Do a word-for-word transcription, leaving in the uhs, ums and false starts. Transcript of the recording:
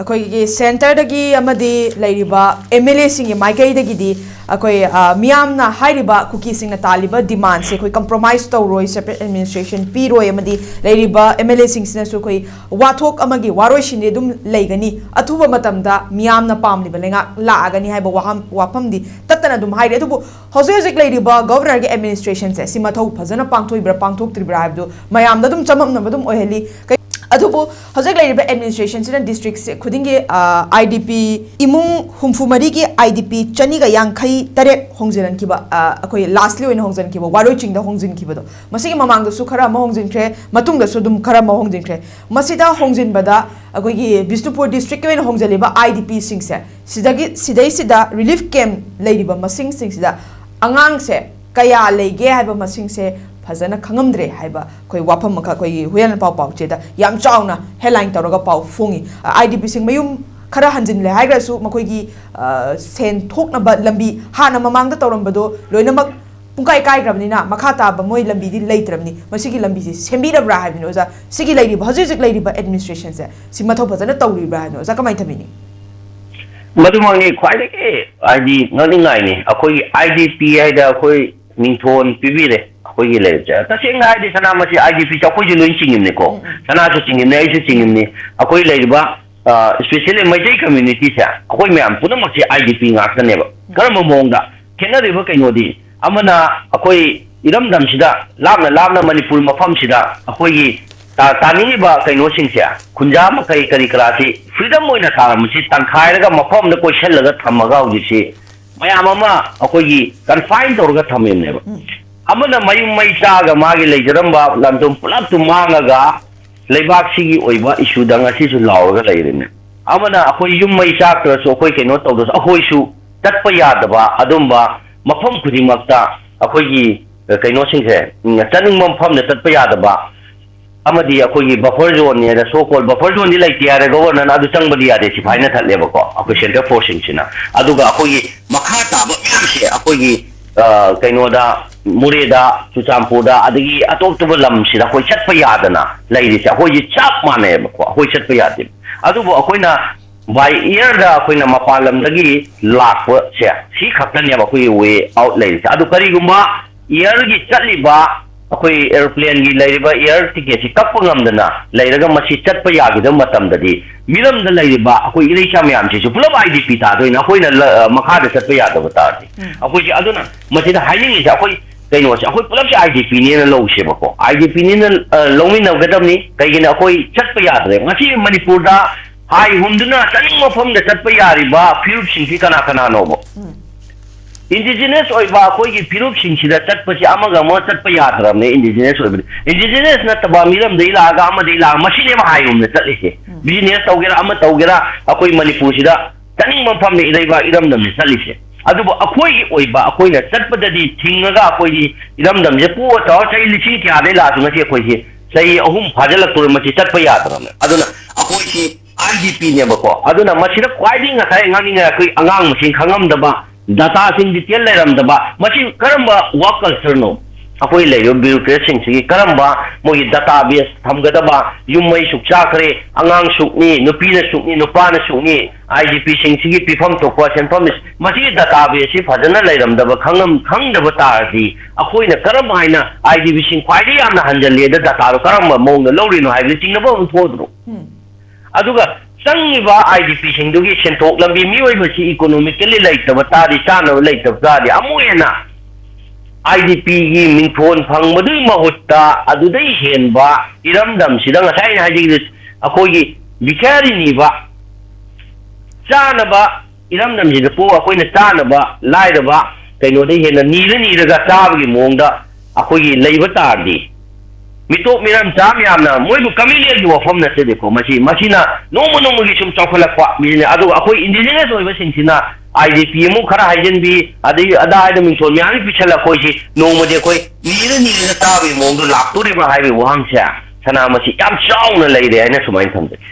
ꯑꯩꯈꯣꯏꯒꯤ ꯁꯦꯟꯇꯔꯗꯒꯤ ꯑꯃꯗꯤ ꯂꯩꯔꯤꯕ ꯑꯦꯝ ꯑꯦꯜ ꯑꯦꯁꯤꯡꯒꯤ ꯃꯥꯏꯀꯩꯗꯒꯤꯗꯤ ꯑꯩꯈꯣꯏ, ꯑ, ꯃꯤꯌꯥꯝꯅ ꯍꯥꯏꯔꯤꯕ ꯀꯨꯀꯤꯁꯤꯡꯅ ꯇꯥꯜꯂꯤꯕ ꯗꯤꯃꯥꯟꯁꯦ ꯑꯩꯈꯣꯏ ꯀꯝꯄ꯭ꯔꯣꯃꯥꯏꯁ ꯇꯧꯔꯣꯏ, ꯁꯦꯄꯔꯦꯠ ꯑꯦꯗꯃꯤꯅꯤꯁꯇ꯭ꯔꯦꯁꯟ ꯄꯤꯔꯣꯏ, ꯑꯃꯗꯤ ꯂꯩꯔꯤꯕ ꯑꯦꯝ ꯑꯦꯜ ꯑꯦꯁꯤꯡꯁꯤꯅꯁꯨ ꯑꯩꯈꯣꯏ ꯋꯥꯊꯣꯛ ꯑꯃꯒꯤ ꯋꯥꯔꯣꯏꯁꯤꯟꯗꯤ ꯑꯗꯨꯝ ꯂꯩꯒꯅꯤ, ꯑꯊꯨꯕ ꯃꯇꯝꯗ ꯃꯤꯌꯥꯝꯅ ꯄꯥꯝꯂꯤꯕ ꯂꯩꯉꯥꯛ ꯂꯥꯛꯑꯒꯅꯤ ꯍꯥꯏꯕ ꯋꯥꯍꯝ-, ꯋꯥꯐꯝꯗꯤ ꯇꯠꯇꯅ ꯑꯗꯨꯝ ꯍꯥꯏꯔꯤ꯫ ꯑꯗꯨꯕꯨ ꯍꯧꯖꯤꯛ ꯍꯧꯖꯤꯛ ꯂꯩꯔꯤꯕ ꯒꯣꯚꯔꯅꯔꯒꯤ ꯑꯦꯗꯃꯤꯅꯤꯁꯇ꯭ꯔꯦꯁꯟꯁꯦ ꯁꯤ ꯃꯊꯧ ꯐꯖꯅ ꯄꯥꯡꯊꯣꯛꯏꯕ꯭ꯔꯥ ꯄꯥꯡꯊꯣꯛꯇ꯭ꯔꯤꯕ꯭ꯔꯥ ꯍꯥꯏꯕꯗꯨ ꯃꯌꯥꯝꯗ ꯑꯗꯨꯝ ꯆꯃꯝꯅꯕ ꯑꯗꯨꯝ ꯑꯣꯏꯍꯜꯂꯤ꯫ ꯀꯩ-, ꯑꯗꯨꯕꯨ ꯍꯧꯖꯤꯛ ꯂꯩꯔꯤꯕ ꯑꯦꯗꯃꯤꯅꯤꯁꯇ꯭ꯔꯦꯁꯟꯁꯤꯅ ꯗꯤꯁꯇ꯭ꯔꯤꯛꯁꯦ ꯈꯨꯗꯤꯡꯒꯤ, ꯑ, ꯑꯥꯏ ꯗꯤ ꯄꯤ ꯏꯃꯨꯡ ꯍꯨꯝꯐꯨ ꯃꯔꯤꯒꯤ ꯑꯥꯏ ꯗꯤ ꯄꯤ ꯆꯅꯤꯒ ꯌꯥꯡꯈꯩ ꯇꯔꯦꯠ ꯍꯣꯡꯖꯤꯜꯍꯟꯈꯤꯕ, ꯑ, ꯑꯩꯈꯣꯏ ꯂꯥꯁꯂꯤ ꯑꯣꯏꯅ ꯍꯣꯡꯖꯤꯟꯈꯤꯕ, ꯋꯥꯔꯣꯏ ꯆꯤꯡꯗ ꯍꯣꯡꯖꯤꯟꯈꯤꯕꯗꯣ, ꯃꯁꯤꯒꯤ ꯃꯃꯥꯡꯗꯁꯨ ꯈꯔ ꯑꯃ ꯍꯣꯡꯖꯤꯟꯈ꯭ꯔꯦ, ꯃꯇꯨꯡꯗꯁꯨ ꯑꯗꯨꯝ ꯈꯔ ꯑꯃ ꯍꯣꯡꯖꯤꯟꯈ꯭ꯔꯦ꯫ ꯃꯁꯤꯗ ꯍꯣꯡꯖꯤꯟꯕꯗ ꯑꯩꯈꯣꯏꯒꯤ ꯕꯤꯁꯅꯨꯄꯨꯔ ꯗꯤꯁꯇ꯭ꯔꯤꯛꯀꯤ ꯑꯣꯏꯅ ꯍꯣꯡꯖꯤꯜꯂꯤꯕ ꯑꯥꯏ ꯗꯤ ꯄꯤꯁꯤꯡꯁꯦ, ꯁꯤꯗꯒꯤ, ꯁꯤꯗꯩꯁꯤꯗ ꯔꯤꯂꯤꯐ ꯀꯦꯝꯞ ꯂꯩꯔꯤꯕ ꯃꯁꯤꯡꯁꯤꯡꯁꯤꯗ ꯑꯉꯥꯡꯁꯦ ꯀꯌꯥ ꯂꯩꯒꯦ ꯍꯥꯏꯕ ꯃꯁꯤꯡꯁꯦ ꯐꯖꯅ ꯈꯪꯉꯝꯗ꯭ꯔꯦ ꯍꯥꯏꯕ ꯑꯩꯈꯣꯏ ꯋꯥꯐꯝ ꯑꯃꯈꯛ ꯑꯩꯈꯣꯏꯒꯤ ꯍꯨꯏꯌꯥꯟ ꯄꯥꯎ ꯄꯥꯎꯆꯦꯗ ꯌꯥꯝ ꯆꯥꯎꯅ ꯍꯦꯗꯂꯥꯏꯟ ꯇꯧꯔꯒ ꯄꯥꯎ ꯐꯣꯡꯉꯤ꯫ ꯑꯥꯏ ꯗꯤ ꯄꯤꯁꯤꯡ ꯃꯌꯨꯝ ꯈꯔ ꯍꯟꯖꯤꯜꯂꯦ ꯍꯥꯏꯈ꯭ꯔꯁꯨ ꯃꯈꯣꯏꯒꯤ, ꯑ, ꯁꯦꯟ ꯊꯣꯛꯅꯕ ꯂꯝꯕꯤ ꯍꯥꯟꯅ ꯃꯃꯥꯡꯗ ꯇꯧꯔꯝꯕꯗꯣ ꯂꯣꯏꯅꯃꯛ ꯄꯨꯡꯀꯥꯏ ꯀꯥꯏꯈ꯭ꯔꯕꯅꯤꯅ ꯃꯈꯥ ꯇꯥꯕ ꯃꯣꯏ ꯂꯝꯕꯤꯗꯤ ꯂꯩꯇ꯭ꯔꯕꯅꯤ꯫ ꯃꯁꯤꯒꯤ ꯂꯝꯕꯤꯁꯤ ꯁꯦꯝꯕꯤꯔꯕ꯭ꯔꯥ ꯍꯥꯏꯕꯅꯤ ꯑꯣꯖꯥ꯫ ꯁꯤꯒꯤ ꯂꯩꯔꯤꯕ, ꯍꯧꯖꯤꯛ ꯍꯧꯖꯤꯛ ꯂꯩꯔꯤꯕ ꯑꯦꯗꯃꯤꯅꯤꯁꯇ꯭ꯔꯦꯁꯟꯁꯦ ꯁꯤ ꯃꯊꯧ ꯐꯖꯅ ꯇꯧꯔꯤꯕ꯭ꯔꯥ ꯍꯥꯏꯕꯅꯤ ꯑꯣꯖꯥ, ꯀꯃꯥꯏꯅ ꯊꯝꯕꯤꯅꯤ? ꯃꯗꯨꯃꯛꯅꯤ ꯈ꯭ꯋꯥꯏꯗꯒꯤ ꯍꯥꯏꯗꯤ ꯉꯛꯅꯤꯡꯉꯥꯏꯅꯤ꯫ ꯑꯩꯈꯣꯏꯒꯤ ꯑꯥꯏ ꯗꯤ ꯄꯤ ꯍꯥꯏꯗ ꯑꯩꯈꯣꯏ ꯃꯤꯡꯊꯣꯟ ꯄꯤꯕꯤꯔꯦ꯫ ꯑꯩꯈꯣꯏꯒꯤ ꯂꯩꯔꯤꯕꯁꯦ ꯇꯁꯦꯡꯅ ꯍꯥꯏꯔꯗꯤ ꯁꯅꯥ ꯃꯁꯤ ꯑꯥꯏ ꯗꯤ ꯄꯤꯁꯦ ꯑꯩꯈꯣꯏꯁꯨ ꯂꯣꯏ ꯆꯤꯡꯉꯤꯕꯅꯤꯀꯣ꯫ ꯁꯅꯥꯁꯨ ꯆꯤꯡꯉꯤꯕꯅꯤ, ꯑꯩꯁꯨ ꯆꯤꯡꯉꯤꯕꯅꯤ꯫ ꯑꯩꯈꯣꯏ ꯂꯩꯔꯤꯕ ꯏꯁꯄꯤꯁꯦꯜꯂꯤ ꯃꯩꯇꯩ ꯀꯝꯃ꯭ꯌꯨꯅꯤꯇꯤꯁꯦ ꯑꯩꯈꯣꯏ ꯃꯌꯥꯝ ꯄꯨꯝꯅꯃꯛꯁꯦ ꯑꯥꯏ ꯗꯤ ꯄꯤ ꯉꯥꯛꯇꯅꯦꯕ꯫ ꯀꯔꯝꯕ ꯃꯑꯣꯡꯗ? ꯈꯦꯠꯅꯔꯤꯕ ꯀꯩꯅꯣꯗꯤ, ꯑꯃꯅ ꯑꯩꯈꯣꯏ ꯏꯔꯝꯗꯝꯁꯤꯗ ꯂꯥꯞꯅ ꯂꯥꯞꯅ ꯃꯅꯤꯄꯨꯔ ꯃꯐꯝꯁꯤꯗ ꯑꯩꯈꯣꯏꯒꯤ ꯇꯥ-, ꯇꯥꯅꯤꯡꯉꯤꯕ ꯀꯩꯅꯣꯁꯤꯡꯁꯦ, ꯈꯨꯟꯖꯥ ꯃꯈꯩ ꯀꯔꯤ ꯀꯔꯥꯁꯤ ꯐ꯭ꯔꯤꯗꯝ ꯑꯣꯏꯅ ꯇꯥꯔꯝꯕꯁꯤ ꯇꯪꯈꯥꯏꯔꯒ ꯃꯐꯝ ꯑꯃꯗ ꯀꯣꯏꯁꯤꯜꯂꯒ ꯊꯝꯃꯒ ꯍꯧꯖꯤꯛꯁꯤ ꯃꯌꯥꯝ ꯑꯃ ꯑꯩꯈꯣꯏꯒꯤ ꯀꯟꯐꯥꯏꯟ ꯇꯧꯔꯒ ꯊꯝꯃꯤꯕꯅꯦꯕ꯫ ꯑꯃꯅ ꯃꯌꯨꯝ ꯃꯩ ꯆꯥꯛꯑꯒ ꯃꯥꯒꯤ ꯂꯩꯖꯔꯝꯕ ꯂꯟꯊꯨꯝ ꯄꯨꯂꯞꯇꯨ ꯃꯥꯡꯉꯒ ꯂꯩꯕꯥꯛꯁꯤꯒꯤ ꯑꯣꯏꯕ ꯏꯁꯨꯗ ꯉꯁꯤꯁꯨ ꯂꯥꯎꯔꯒ ꯂꯩꯔꯤꯅꯦ꯫ ꯑꯃꯅ ꯑꯩꯈꯣꯏ ꯌꯨꯝ ꯃꯩ ꯆꯥꯛꯇ꯭ꯔꯁꯨ, ꯑꯩꯈꯣꯏ ꯀꯩꯅꯣ ꯇꯧꯗ꯭ꯔꯁꯨ, ꯑꯩꯈꯣꯏꯁꯨ ꯆꯠꯄ ꯌꯥꯗꯕ ꯑꯗꯨꯝꯕ ꯃꯐꯝ ꯈꯨꯗꯤꯡꯃꯛꯇ ꯑꯩꯈꯣꯏꯒꯤ, ꯑ, ꯀꯩꯅꯣꯁꯤꯡꯁꯦ, ꯎꯝ, ꯆꯠꯅꯤꯡꯕ ꯃꯐꯝꯗ ꯆꯠꯄ ꯌꯥꯗꯕ, ꯑꯃꯗꯤ ꯑꯩꯈꯣꯏꯒꯤ ꯕꯐꯔ ꯖꯣꯟꯅꯦꯅ, ꯁꯣ ꯀꯣꯜ ꯕꯐꯔ ꯖꯣꯟꯗꯤ ꯂꯩꯇꯦ ꯍꯥꯏꯔꯦ ꯒꯣꯕꯔꯅꯔꯅ, ꯑꯗꯨ ꯆꯪꯕꯗꯤ ꯌꯥꯗꯦ, ꯁꯤꯐꯥꯏꯅ ꯊꯠꯂꯦꯕꯀꯣ ꯑꯩꯈꯣꯏ ꯁꯦꯟꯇ꯭ꯔꯦꯜ ꯐꯣꯔꯁꯁꯤꯡꯁꯤꯅ꯫ ꯑꯗꯨꯒ ꯑꯩꯈꯣꯏꯒꯤ ꯃꯈꯥ ꯇꯥꯕ ꯃꯌꯥꯝꯁꯦ ꯑꯩꯈꯣꯏꯒꯤ, ꯑ, ꯀꯩꯅꯣꯗ, ꯃꯣꯔꯦꯗ, ꯆꯨꯔꯆꯥꯟꯄꯨꯔꯗ, ꯑꯗꯒꯤ ꯑꯇꯣꯞ ꯑꯇꯣꯞꯄ ꯂꯝꯁꯤꯗ ꯑꯩꯈꯣꯏ ꯆꯠꯄ ꯌꯥꯗꯅ ꯂꯩꯔꯤꯁꯦ ꯑꯩꯈꯣꯏꯁꯦ ꯆꯞ ꯃꯥꯟꯅꯩꯌꯦꯕꯀꯣ꯫ ꯑꯩꯈꯣꯏ ꯆꯠꯄ ꯌꯥꯗꯦ꯫ ꯑꯗꯨꯕꯨ ꯑꯩꯈꯣꯏꯅ by airꯗ ꯑꯩꯈꯣꯏꯅ ꯃꯄꯥꯟ ꯂꯝꯗꯒꯤ ꯂꯥꯛꯄꯁꯦ, ꯁꯤ ꯈꯛꯇꯅꯦꯕ ꯑꯩꯈꯣꯏꯒꯤ way out ꯂꯩꯔꯤꯁꯦ꯫ ꯑꯗꯨ ꯀꯔꯤꯒꯨꯝꯕ airꯒꯤ ꯆꯠꯂꯤꯕ ꯑꯩꯈꯣꯏ aeroplaneꯒꯤ ꯂꯩꯔꯤꯕ air ticketꯁꯤ ꯀꯛꯄ ꯉꯝꯗꯅ ꯂꯩꯔꯒ ꯃꯁꯤ ꯆꯠꯄ ꯌꯥꯈꯤꯗꯕ ꯃꯇꯝꯗꯗꯤ, ꯃꯤꯔꯝꯗ ꯂꯩꯔꯤꯕ ꯑꯩꯈꯣꯏ ꯏꯔꯩꯆꯥ ꯃꯌꯥꯝꯁꯤꯁꯨ ꯄꯨꯂꯞ I D P ꯇꯥꯗꯣꯏꯅꯦ, ꯑꯩꯈꯣꯏꯅ ꯂ-, ꯃꯈꯥꯗ ꯆꯠꯄ ꯌꯥꯗꯕ ꯇꯥꯔꯗꯤ꯫ ꯎꯝ꯫ ꯑꯩꯈꯣꯏꯁꯦ ꯑꯗꯨꯅ ꯃꯁꯤꯗ ꯍꯥꯏꯅꯤꯡꯉꯤꯁꯦ, ꯑꯩꯈꯣꯏ ꯀꯩꯅꯣꯁꯦ, ꯑꯩꯈꯣꯏ ꯄꯨꯂꯞꯁꯦ I D Pꯅꯦꯅ ꯂꯧꯁꯦꯕꯀꯣ꯫ I D Pꯅꯦꯅ, ꯑ, ꯂꯧꯃꯤꯟꯅꯒꯗꯕꯅꯤ꯫ ꯀꯩꯒꯤꯅꯣ, ꯑꯩꯈꯣꯏ ꯆꯠꯄ ꯌꯥꯗ꯭ꯔꯦ꯫ ꯉꯁꯤ ꯃꯅꯤꯄꯨꯔꯗ ꯍꯥꯏ ꯍꯨꯝꯗꯨꯅ ꯆꯠꯅꯤꯡꯕ ꯃꯐꯝꯗ ꯆꯠꯄ ꯌꯥꯔꯤꯕ ꯐꯤꯔꯨꯞꯁꯤꯡꯁꯤ ꯀꯅꯥ ꯀꯅꯥꯅꯣꯕ? ꯎꯝ꯫ Indigenous ꯑꯣꯏꯕ ꯑꯩꯈꯣꯏꯒꯤ ꯐꯤꯔꯨꯞꯁꯤꯡꯁꯤꯗ ꯆꯠꯄꯁꯤ ꯑꯃꯒ ꯑꯃꯒ ꯆꯠꯄ ꯌꯥꯗ꯭ꯔꯕꯅꯦ, indigenous ꯑꯣꯏꯕꯅꯤ꯫ Indigenous ꯅꯠꯇꯕ ꯃꯤꯔꯝꯗꯒꯤ ꯂꯥꯛꯑꯒ, ꯑꯃꯗꯒꯤ ꯂꯥꯛꯑꯒ, ꯃꯁꯤꯅꯦꯕ ꯍꯥꯏ ꯍꯨꯝꯅ ꯆꯠꯂꯤꯁꯦ꯫ ꯎꯝ꯫ Business ꯇꯧꯒꯦꯔꯥ, ꯑꯃ ꯇꯧꯒꯦꯔꯥ, ꯑꯩꯈꯣꯏ ꯃꯅꯤꯄꯨꯔꯁꯤꯗ ꯆꯠꯅꯤꯡꯕ ꯃꯐꯝꯗ ꯏꯔꯩꯕꯥꯛ ꯏꯔꯝꯗꯝꯅ ꯆꯠꯂꯤꯁꯦ꯫ ꯑꯗꯨꯕꯨ ꯑꯩꯈꯣꯏꯒꯤ ꯑꯣꯏꯕ, ꯑꯩꯈꯣꯏꯅ ꯆꯠꯄꯗꯗꯤ ꯊꯤꯡꯉꯒ, ꯑꯩꯈꯣꯏꯗꯤ ꯏꯔꯝꯗꯝꯁꯦ ꯄꯣꯛꯑ ꯆꯥꯎꯔ ꯆꯍꯤ ꯂꯤꯁꯤꯡ ꯀꯌꯥꯗꯩ ꯂꯥꯛꯑꯁꯨ, ꯉꯁꯤ ꯑꯩꯈꯣꯏꯁꯤ ꯆꯍꯤ ꯑꯍꯨꯝ ꯐꯥꯖꯤꯜꯂꯛꯇꯣꯔꯦ, ꯃꯁꯤ ꯆꯠꯄ ꯌꯥꯗ꯭ꯔꯕꯅꯦ꯫ ꯑꯗꯨꯅ ꯑꯩꯈꯣꯏꯁꯤ I D Pꯅꯦꯕꯀꯣ꯫ ꯑꯗꯨꯅ ꯃꯁꯤꯗ ꯈ꯭ꯋꯥꯏꯗꯒꯤ ꯉꯁꯥꯏ ꯉꯥꯡꯅꯤꯡꯉꯥꯏ, ꯑꯩꯈꯣꯏ ꯑꯉꯥꯡ ꯃꯁꯤꯡ ꯈꯪꯉꯝꯗꯕ, dataꯁꯤꯡ detail ꯂꯩꯔꯝꯗꯕ, ꯃꯁꯤ ꯀꯔꯝꯕ work cultureꯅꯣ? ꯑꯩꯈꯣꯏ ꯂꯩꯔꯤꯕ bureaucratꯁꯤꯡꯁꯤꯒꯤ ꯀꯔꯝꯕ ꯃꯣꯏꯒꯤ database ꯊꯝꯒꯗꯕ, ꯌꯨꯝ ꯃꯩ ꯁꯨꯛ ꯆꯥꯈ꯭ꯔꯦ, ꯑꯉꯥꯡ ꯁꯨꯛꯅꯤ, ꯅꯨꯄꯤꯅ ꯁꯨꯛꯅꯤ, ꯅꯨꯄꯥꯅ ꯁꯨꯛꯅꯤ, IDPꯁꯤꯡꯁꯤꯒꯤ ꯄꯤꯐꯝ ꯊꯣꯛꯄ ꯁꯦꯟꯐꯝ, ꯃꯁꯤꯒꯤ databaseꯁꯤ ꯐꯖꯅ ꯂꯩꯔꯝꯗꯕ, ꯈꯪꯉꯝ-, ꯈꯪꯗꯕ ꯇꯥꯔꯗꯤ, ꯑꯩꯈꯣꯏꯅ ꯀꯔꯝ ꯍꯥꯏꯅ IDPꯁꯤꯡ ꯈ꯭ꯋꯥꯏꯗꯒꯤ ꯌꯥꯝꯅ ꯍꯟꯖꯜꯂꯦꯗ dataꯗꯣ ꯀꯔꯝꯕ ꯃꯑꯣꯡꯗ ꯂꯧꯔꯤꯅꯣ ꯍꯥꯏꯕꯗꯨ ꯆꯤꯡꯅꯕ ꯑꯃ ꯊꯣꯛꯑꯗ꯭ꯔꯣ? ꯎꯝ꯫ ꯑꯗꯨꯒ ꯆꯪꯉꯤꯕ IDPꯁꯤꯡꯗꯨꯒꯤ ꯁꯦꯟꯊꯣꯛ ꯂꯝꯕꯤ, ꯃꯤꯑꯣꯏꯕꯁꯤ economically ꯂꯩꯇꯕ ꯇꯥꯔꯗꯤ, ꯆꯥꯅꯕ ꯂꯩꯇꯕ ꯇꯥꯔꯗꯤ, ꯑꯃꯨꯛ ꯍꯦꯟꯅ IDPꯒꯤ ꯃꯤꯡꯊꯣꯟ ꯐꯪꯕꯗꯨꯒꯤ ꯃꯍꯨꯠꯇ ꯑꯗꯨꯗꯩ ꯍꯦꯟꯕ ꯏꯔꯝꯗꯝꯁꯤꯗ, ꯉꯁꯥꯏ ꯑꯩꯅ ꯍꯥꯏꯖꯈꯤꯕꯗꯨ, ꯑꯩꯈꯣꯏꯒꯤ ꯚꯤꯈꯥꯔꯤꯅꯤꯕ, ꯆꯥꯅꯕ ꯏꯔꯝꯗꯝꯁꯤꯗ ꯄꯣꯛꯑ ꯑꯩꯈꯣꯏꯅ ꯆꯥꯅꯕ ꯂꯥꯏꯔꯕ ꯀꯩꯅꯣꯗ ꯍꯦꯟꯅ ꯅꯤꯔ ꯅꯤꯔꯒ ꯆꯥꯕꯒꯤ ꯃꯑꯣꯡꯗ ꯑꯩꯈꯣꯏꯒꯤ ꯂꯩꯕ ꯇꯥꯔꯗꯤ, ꯃꯤꯇꯣꯞ ꯃꯤꯔꯝꯆꯥ ꯃꯌꯥꯝꯅ ꯃꯣꯏꯕꯨ ꯀꯃꯤꯂꯦꯟꯒꯤ ꯋꯥꯐꯝ ꯅꯠꯆꯗꯦꯀꯣ꯫ ꯃꯁꯤ, ꯃꯁꯤꯅ ꯅꯣꯡꯃ ꯅꯣꯡꯃꯒꯤ ꯁꯨꯝ ꯆꯥꯎꯈꯠꯂꯛꯄ ꯃꯤꯅꯦ꯫ ꯑꯗꯨꯒ ꯑꯩꯈꯣꯏ indigenous ꯑꯣꯏꯕꯁꯤꯡꯁꯤꯅ IDP ꯑꯃꯨꯛ ꯈꯔ ꯍꯥꯏꯖꯤꯟꯕꯤ, ꯑꯗꯒꯤ ꯑꯗꯥ ꯍꯥꯏꯗ ꯃꯤꯡꯊꯣꯟ ꯃꯌꯥꯝ ꯄꯤꯁꯜꯂꯛꯄ, ꯑꯩꯈꯣꯏꯁꯤ ꯅꯣꯡꯃꯗꯤ ꯑꯩꯈꯣꯏ ꯅꯤꯔ ꯅꯤꯔꯒ ꯆꯥꯕꯒꯤ ꯃꯑꯣꯡꯗ ꯂꯥꯛꯇꯣꯔꯤꯕ꯭ꯔꯥ ꯍꯥꯏꯕꯒꯤ ꯋꯥꯍꯪꯁꯦ, ꯁꯅꯥ, ꯃꯁꯤ ꯌꯥꯝ ꯆꯥꯎꯅ ꯂꯩꯔꯦ ꯍꯥꯏꯅ ꯁꯨꯃꯥꯏꯅ ꯊꯝꯖꯒꯦ꯫